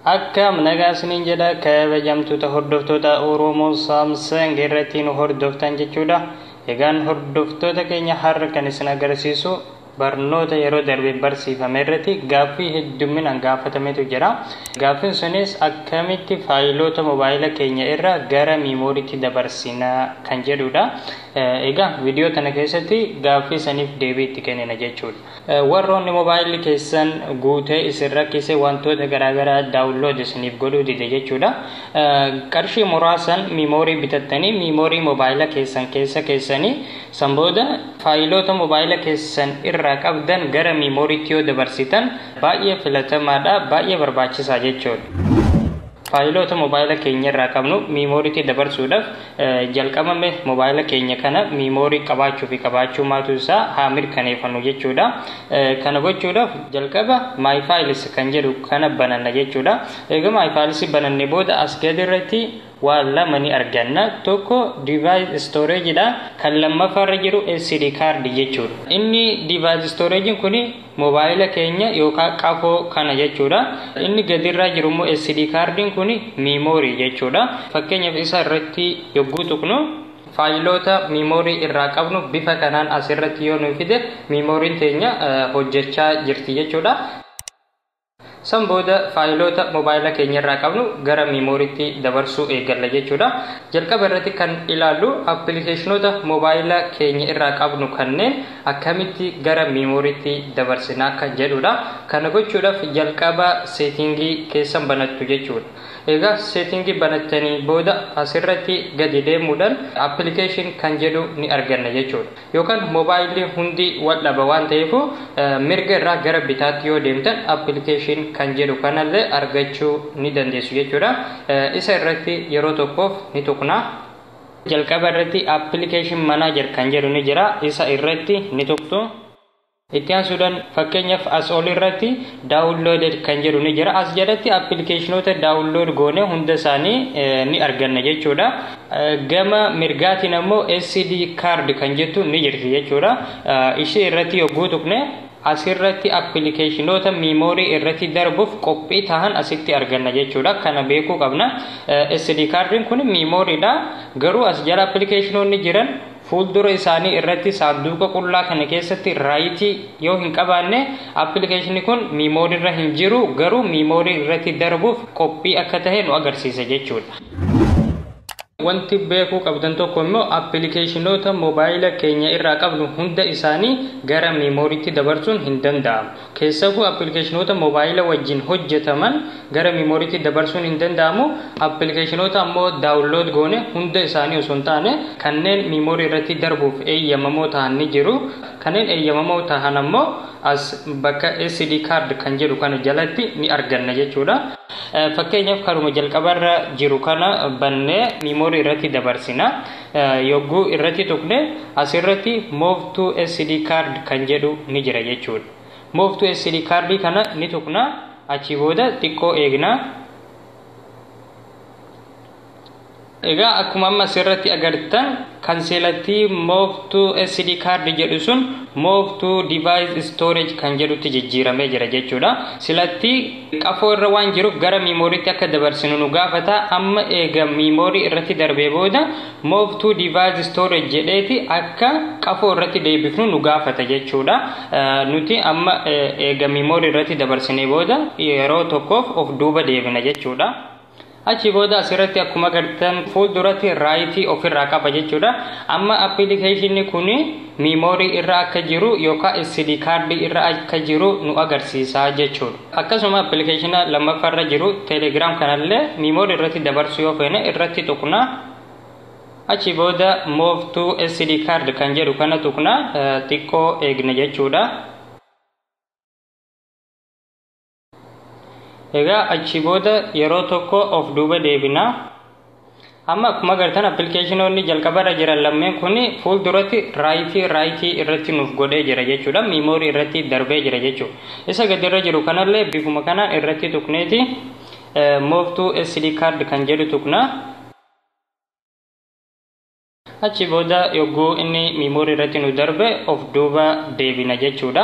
Akkam nagaa isiniin jedha kabajamtoota hordoftoota Oromoo Samsung irratti nu hordoftan jechuudha. Egaan hordoftoota keenya har'a kan isin agarsiisu barnoota yeroo darbe barsiifame irratti gaaffii hedduminaan gaafatametu jira. Gaaffiin sunis akkamitti faayiloota mobaayila keenya irraa gara miimooriitti dabarsina kan jedhudha. Egaa viidiyoo tana keessatti gaaffii saniif deebii itti kennina jechuudha. Warroonni mobaayilli keessan guutee isin rakkise wantoota garaagaraa download isiniif godhuu dide jechuudha. Qarshii muraasan miimoorii bitattanii miimoorii mobaayila keessan keessa keessanii san booda faayiloota mobaayila keessan irraa qabdan gara miimooriitti yoo dabarsitan baay'ee filatamaadha, baay'ee barbaachisaa jechuudha. Faayiloota mobaayila keenya irraa qabnu miimooriitti dabarsuudhaaf jalqabame mobaayila keenya kana miimoorii qabaachuu fi qabaachuu maatu isaa haa mirkaneeffannu jechuudha. Kana gochuudhaaf jalqaba My Files kan jedhu kana bananna jechuudha. Egaa My Files bananne booda as gadi irratti waa lama ni arganna. Tokko device storage dha. Kan lammaffaarra jiru SD card jechuudha. Inni device storage kun mobaayila keenya yookaan qafoo kana jechuudha. Inni gadirraa jiru immoo SD cardiin kun miimoorii jechuudha. Fakkeenyaaf isa irratti yogguu tuqnu faayiloota miimoorii irraa qabnu bifa kanaan asirratti yoo nu fide miimooriin teenya hojjechaa jirti jechuudha. San booda faayiloota mobaayila keenya irraa qabnu gara miimooriitti dabarsuu eegalla jechuudha. Jalqaba irratti kan ilaallu appilikeeshinoota mobaayila keenya irraa qabnu kanneen akkamitti gara miimooriitti dabarsinaa kan jedhudha. Kana gochuudhaaf jalqaba seetingii keessan banattu jechuudha. Egaa seetingii banattanii booda asirratti gadi deemuudhaan appilikeeshin kan jedhu ni arganna jechuudha. Yookaan mobaayilli hundi wal dhaba waan ta'eef mirga irraa gara bitaatti yoo deemtan appilikeeshin kan jedhu kanallee argachuu ni dandeessu jechuudha. Isa irratti yeroo tokkoof ni tuqna. Jalqaba irratti appilikeeshin manaajer kan jedhu ni jira. Isa irratti ni tuqtu. Itti aansuudhaan fakkeenyaaf as ol irratti downloaded kan jedhu ni jira. As jalatti appilikeeshinoota download goone hunda isaanii ni arganna jechuudha. Gama mirgaatiin ammoo SD card kan jettu ni jirti jechuudha. Ishee irratti yogguu tuqne asirratti appilikeeshinoota miimoorii irratti darbuuf qophii ta'an asitti arganna jechuudha. Kana beekuu qabna. SD cardiin kun miimooriidha. Garuu as jala appilikeeshinoonni jiran fuuldura isaanii irratti saanduqa qullaa kana keessatti raayitii yoo hin qabaanne appilikeeshinni kun miimoorii irra hin jiru, garuu miimoorii irratti darbuuf qophii akka ta'e nu agarsiisa jechuudha. Wanti beekuu qabdan tokko immoo appilikeeshinoota mobaayila keenya irraa qabnu hunda isaanii gara miimooriitti dabarsuun hin danda'amu. Keessattuu appilikeeshinoota mobaayila wajjin hojjetaman gara miimooriitti dabarsuun hin danda'amu. Appilikeeshinoota ammoo daawunlood goone hunda isaanii osoo hin taane kanneen miimoorii irratti darbuuf eeyyamamoo ta'an ni jiru. Kanneen eeyyamamoo ta'an ammoo as bakka SD card kan jedhu kana jalatti ni arganna jechuudha. Fakkeenyaaf karuma jalqabarra jiru kana bannee miimoorii irratti dabarsina. Yogguu irratti tuqne asirratti move to SD card kan jedhu ni jira jechuudha. Move to SD card kana ni tuqna. Achi booda xiqqoo eegna. Egaa akkuma amma asirratti agartan kan seelatti move to SD card jedhu sun move to device storage kan jedhutti jijjiiramee jira jechuudha. Silatti qafoo irra waan jiruuf gara miimooriitti akka dabarsinu nu gaafata. Amma eega miimoorii irratti darbee booda move to device storage jedheeti akka qafoo irratti deebifnu nu gaafata jechuudha. Nuti amma eega miimoorii irratti dabarsinee booda yeroo tokkoof of duuba deebina jechuudha. Achi booda asirratti akkuma agartan fuulduratti raayitii ofirraa qaba jechuudha. Amma appilikeeshinni kun miimoorii irra akka jiru yookaan SD card irra akka jiru nu agarsiisa jechuudha. Akkasuma appilikeeshina lammaffaarra jiru Telegram kanallee miimoorii irratti dabarsuu yoo feene irratti tuqna. Achi booda move to SD card kan jedhu kana tuqna, xiqqoo eegna jechuudha. Egaa achi booda yeroo tokko of duuba deebina. Amma akkuma agartan appilikeeshinoonni jalqabarra jiran lammeen kun fuulduratti raayitii irratti nuuf godhee jira jechuudha. Miimoorii irratti darbee jira jechuudha. Isa gadirra jiru kanallee bifuma kanaan irratti tuqneeti move to SD card kan jedhu tuqna. Achi booda yogguu inni memory irratti nu darbe of duuba deebina jechuudha.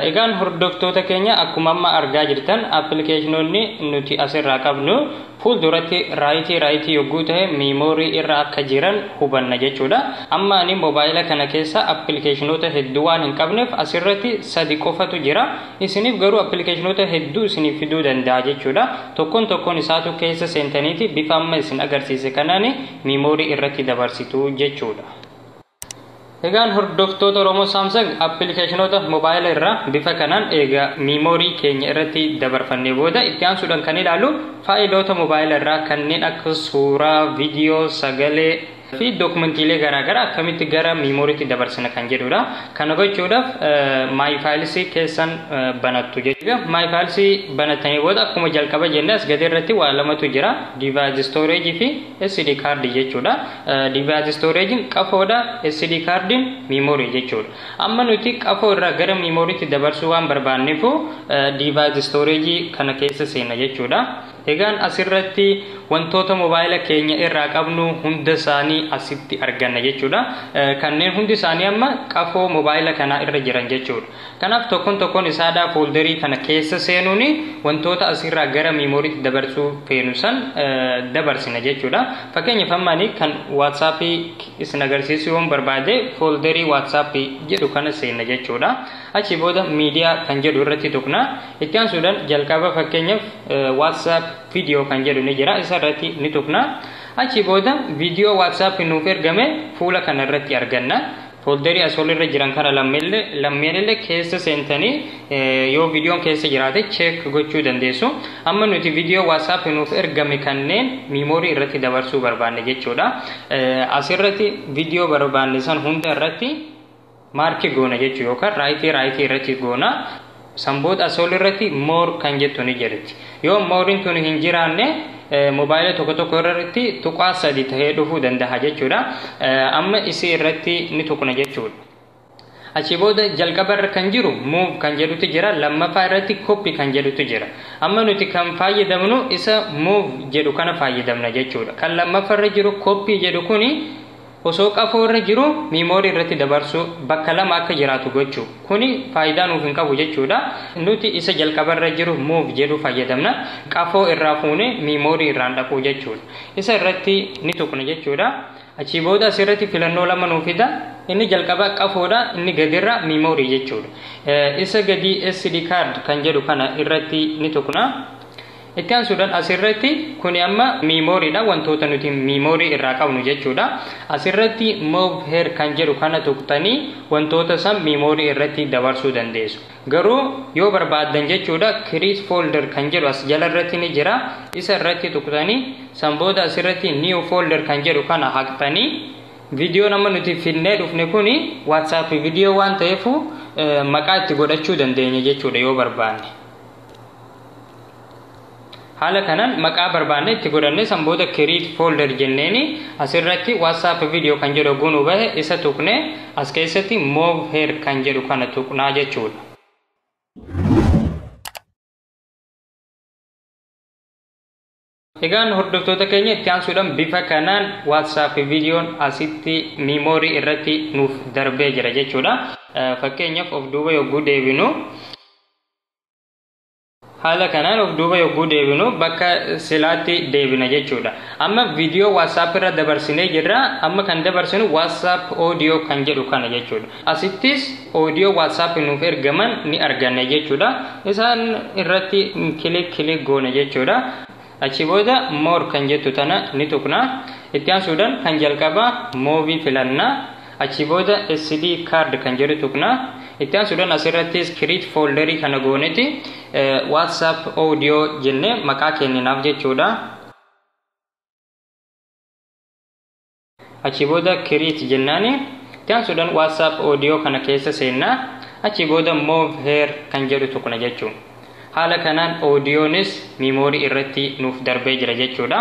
Egaan hordoftoota keenya, akkuma amma argaa jirtan appilikeeshinoonni nuti asirraa qabnu fuulduratti right right yogguu ta'e memory irra akka jiran hubanna jechuudha. Amma ani moobaayila kana keessa appilikeeshinoota hedduu waan hin qabneef asirratti sadi qofatu jira. Isiniif garuu appilikeeshinoota hedduu isiniif fiduu danda'a jechuudha. Tokkoon tokkoon isaatu keessa seentaniiti bifa amma isin agarsiise kanaan memory irratti dabarsitu jechuudha. Egaan hordoftoota Oromoo Samsung, appilikeeshinoota moobaayila irraa bifa kanaan egaa memory keenya irratti dabarfannee booda itti aansuudhaan kan ilaallu faayiloota moobaayila irraa kanneen akka suuraa, viidiyoo, sagalee fi dookumentiilee garaagaraa akkamitti gara memoryitti dabarsina kan jedhudha. Kana gochuudhaaf My Files keessan banattu jechuudha. My Files banattanii booda akkuma jalqaba jenne as gadi irratti waa lamatu jira. Device storage fi SD card jechuudha. Device storage qafoodha, SD cardiin memory jechuudha. Amma nuti qafoo irraa gara memoryitti dabarsuu waan barbaanneefu device storage kana keessa seena jechuudha. Egaan asirratti wantoota moobaayila keenya irraa qabnu hunda isaanii asitti arganna jechuudha. Kanneen hundi isaanii amma qafoo moobaayila kanaa irra jiran jechuudha. Kanaaf tokkoon tokkoon isaadhaa folderii kana keessa seenuun wantoota asirraa gara memoryitti dabarsuu feenu san dabarsina jechuudha. Fakkeenyaaf amma ani kan WhatsAppii isin agarsiisuu yoon barbaade folderii WhatsAppii jedhu kana seenna jechuudha. Achi booda miidiyaa kan jedhu irratti tuqna. Itti aansuudhaan jalqaba fakkeenyaaf WhatsApp video kan jedhu ni jira, isa irratti ni tuqna. Achi booda viidiyoo WhatsApp nuuf ergame fuula kana irratti arganna. Folderii as irra jiran kana lammeenillee keessa seentanii yoo viidiyoon keessa jiraate check gochuu dandeessu. Amma nuti viidiyoo WhatsApp nuuf ergame kanneen memory irratti dabarsuu barbaanne jechuudha. Asirratti viidiyoo barbaanne san hunda irratti mark goona jechuu yookaan right right irratti goona. San booda as irratti more kan jettu ni jirti. Yoo moreiin tun hin jiraanne moobaayila tokko tokko irratti tuqaa sadi tahee dhufuu danda'a jechuudha. Amma isii irratti ni tuqna jechuudha. Achi booda jalqaba irra kan jiru move kan jedhutu jira, lammaffaa irratti copy kan jedhutu jira. Amma nuti kan fayyadamnu isa move jedhu kana fayyadamna jechuudha. Kan lammaffaa irra jiru copy jedhu kuni osoo qafoo irra jiru memory irratti dabarsuu, bakka lama akka jiraatu gochuu, kuni faayidaa nuuf hin qabu jechuudha. Nuti isa jalqaba irra jiru move jedhu fayyadamna. Qafoo irraa fuune memory irraan dhaquu jechuudha. Isa irratti ni tuqna jechuudha. Achii booda asirratti filannoo lama nuuf fida. Inni jalqaba qafoodha, inni gadirra memory jechuudha. Isa gadi SD card kan jedhu kana irratti ni tuqna. Itti aansuudhaan asirratti kuni amma memorydha, wantoota nuti memory irraa qabnu jechuudha. Asirratti move here kan jedhu kana tuqxanii wantoota san memory irratti dabarsuu dandeessu. Garuu yoo barbaaddan jechuudha, create folder kan jedhu as jala irratti ni jira. Isa irratti tuqxanii san booda asirratti new folder kan jedhu kana haqxanii, viidiyoo nama nuti finnee dhufne kuni WhatsApp viidiyoo waan ta'eef maqaa itti godhachuu dandeenya jechuudha yoo barbaanne. Haala kanaan maqaa barbaanne itti godhanne san booda create folder jenneeni asirratti WhatsApp video kan jedhu gunu bahe isa tuqne as keessatti move here kan jedhu kana tuqnaa jechuudha. Egaan hordoftoota keenya, itti aansuudhaan bifa kanaan WhatsApp viidiyoon asitti memory irratti nuuf darbee jira jechuudha. Fakkeenyaaf of duuba yogguu deebinu, haala kanaan of duuba yogguu deebinu bakka silaatti deebina jechuudha. Amma viidiyoo WhatsApp irra dabarsinee jirra. Amma kan dabarsinu WhatsApp audio kan jedhu kana jechuudha. Asittis audio WhatsApp nuuf ergaman ni arganna jechuudha. Isaan irratti click click goona jechuudha. Achi booda more kan jettu tana ni tuqna. Itti aansuudhaan kan jalqabaa move filanna. Achi booda SD card kan jedhu tuqna. Itti aansuudhaan asirrattis create folderii kana goonetti WhatsApp audio jennee maqaa kenninaaf jechuudha. Achi booda create jennaani, itti aansuudhaan WhatsApp audio kana keessa seenna. Achi booda move here kan jedhu tuqna jechuudha. Haala kanaan audiyoonis memory irratti nuuf darbee jira jechuudha.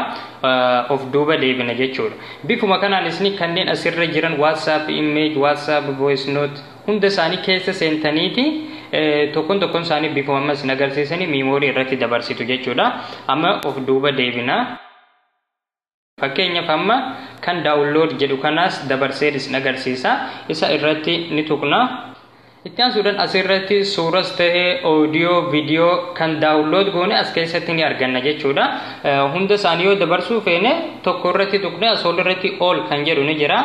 Of duuba deebina jechuudha. Bifuma kanaan isin kanneen asirra jiran WhatsApp image, WhatsApp voice note hunda isaanii keessa seentaniiti tokkoon tokkoon isaanii bifuma amma isin agarsiisanii memory irratti dabarsitu jechuudha. Amma of duuba deebina. Fakkeenyaaf amma kan download jedhu kanaas dabarsee isin agarsiisa. Isa irratti ni tuqna. Itti aansuudhaan asirratti suuras ta'ee oodiyoo, viidiyoo kan download goone as keessatti ni arganna jechuudha. Hunda isaanii yoo dabarsuu feene tokko irratti tuqne asoo irratti all kan jedhu ni jira.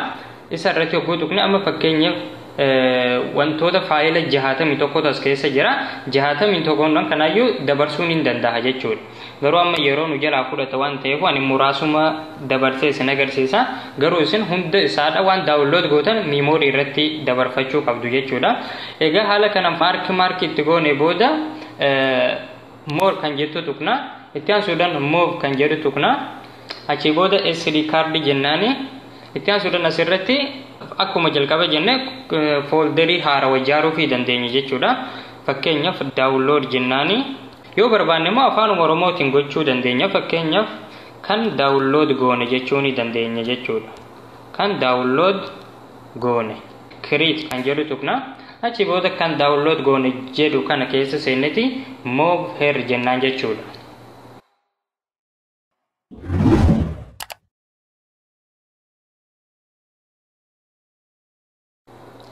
Isa irratti yogguu tuqne amma fakkeenyaaf wantoota faayila 61tu as keessa jira. 61 kanaayyuu dabarsuun hin danda'a jechuudha. Garuu amma yeroo nu jalaa fudhata waan ta'eef ani muraasuma dabarsee isin agarsiisa. Garuu isin hunda isaadha waan download gootan miimoorii irratti dabarfachuu qabdu jechuudha. Egaa haala kana mark itti goone booda more kan jettu tuqna. Itti aansuudhaan move kan jedhu tuqna. Achii booda SD card jennaani. Itti aansuudhaan asirratti akkuma jalqaba jenne foolderii haarawaa ijaaruu fi dandeenya jechuudha. Fakkeenyaaf download jennaani. Yoo barbaanne immoo afaan Oromootiin gochuu dandeenya. Fakkeenyaaf kan download goone jechuu ni dandeenya jechuudha. Kan download goone create kan jedhu tuqna. Achi booda kan download goone jedhu kana keessa seenneti move here jennaan jechuudha.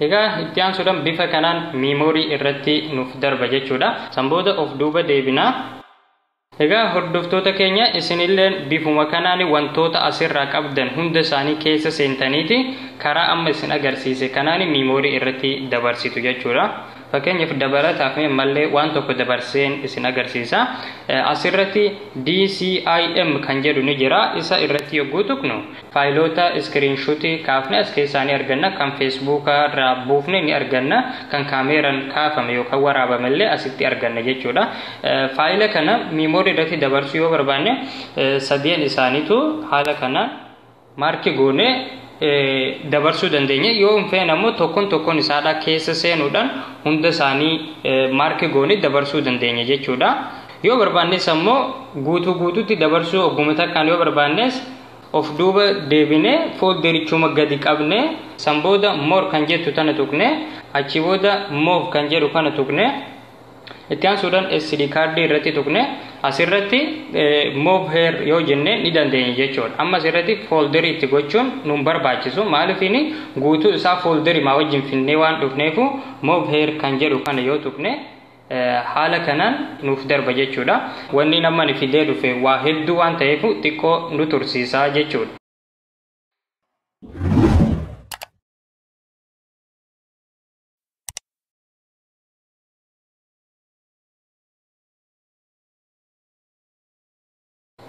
Egaa itti aansuudhaan bifa kanaan miimoorii irratti nuuf darba jechuudha. San booda of duuba deebinaa. Egaa hordoftoota keenya isinilleen bifuma kanaan wantoota asirraa qabdan hunda isaanii keessa seentaniiti karaa amma isin agarsiise kanaan miimoorii irratti dabarsitu jechuudha. Fakkeenyaaf dabalataaf ammallee waan tokko dabarseen isin agarsiisa. Asirratti DCIM kan jedhu ni jira. Isa irratti yogguu tuqnu faayiloota iskiriinshuutii kaafne as keessaa ni arganna. Kan feesbuukaa irraa buufne ni arganna. Kan kaameeraan kaafame yookaan waraabame illee asitti arganna jechuudha. Faayila kana miimoorii irratti dabarsuu yoo barbaanne sadeen isaaniitu haala kanaan maarkii goone dabarsuu dandeenya. Yoo hin feene ammoo tokkoon tokkoon isaadha keessa seenuudhaan hunda isaanii maarkii goone dabarsuu dandeenya jechuudha. Yoo barbaannes ammoo guutuu guutuutti dabarsuu ogguma takkaan yoo barbaannes of duuba deebinee foolderichuma gadi qabne san booda more kan jettu tana tuqne achi booda move kan jedhu kana tuqne itti aansuudhaan SD kaardii irratti tuqne asirratti move here yoo jenne ni dandeenya jechuudha. Amma asirratti foolderii itti gochuun nun barbaachisu. Maaliifini guutuu isaa foolderii maa wajjin finnee waan dhufneefu move here kan jedhu kana yoo tuqne haala kanaan nuuf darba jechuudha. Wanni namni fidee dhufe waa hedduu waan ta'eef xiqqoo nu tursiisaa jechuudha.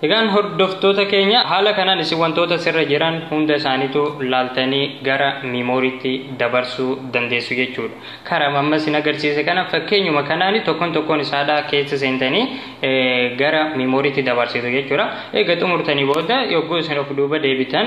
Egaan hordoftoota keenya haala kanaan isin wantoota sirra jiran hunda isaaniitu laaltanii gara miimooriitti dabarsuu dandeessu jechuudha. Karaa amma isin agarsiise kana fakkeenyuma kanaan tokkoon tokkoon isaadhaa keessa seentanii gara miimooriitti dabarsitu jechuudha. Egaa xumurtanii booda yogguu isin of duuba deebitan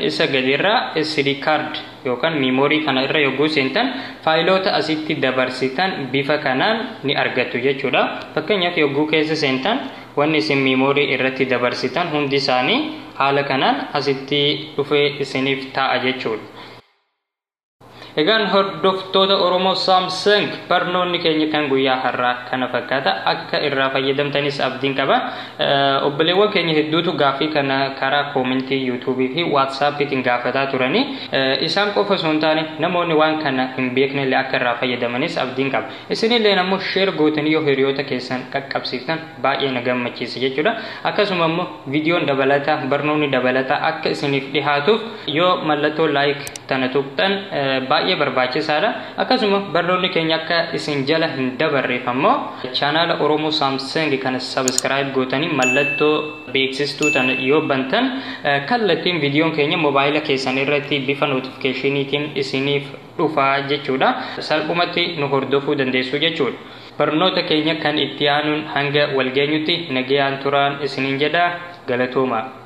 isa gadiirraa SD card yookaan miimoorii kana irra yogguu seentan faayiloota asitti dabarsitan bifa kanaan ni argattu jechuudha. Fakkeenyaaf yogguu keessa seentan wanni isin miimoorii irratti dabarsitan hundi isaanii haala kanaan asitti dhufee isiniif ta'a jechuudha. Egaan hordoftoota Oromoo Samsung barnoonni keenya kan guyyaa har'aa kana fakkaata. Akka irraa fayyadamtanis abdiin qaba. Obboleewwan keenya hedduutu gaaffii kana karaa koomentii yuutuubii fi waatsaappiitiin gaafataa turani. Isaan qofa osoo hin taane namoonni waan kana hin beekne illee akka irraa fayyadamanis abdiin qaba. Isinillee ammoo sheer gootanii yoo hiriyoota keessan qaqqabsiiftan baay'ee na gammachiisa jechuudha. Akkasuma immoo viidiyoon dabalataa barnoonni dabalataa akka isiniif dhihaatuuf yoo mallattoo laayik tana tuqxan baay'ee barbaachisaadha. Akkasuma barnoonni keenya akka isin jala hin dabarreef ammoo chaanaala Oromoo Samsung kana sabiskiraayib gootanii mallattoo beeksistuu tana yoo bantan kallattiin viidiyoon keenya moobaayila keessan irratti bifa nootifikeeshiniitiin isiniif dhufaa jechuudha. Salphumatti nu hordofuu dandeessu jechuudha. Barnoota keenya kan itti aanuun hanga walgeenyutti nagayaan turaan isiniin jedha. Galatooma.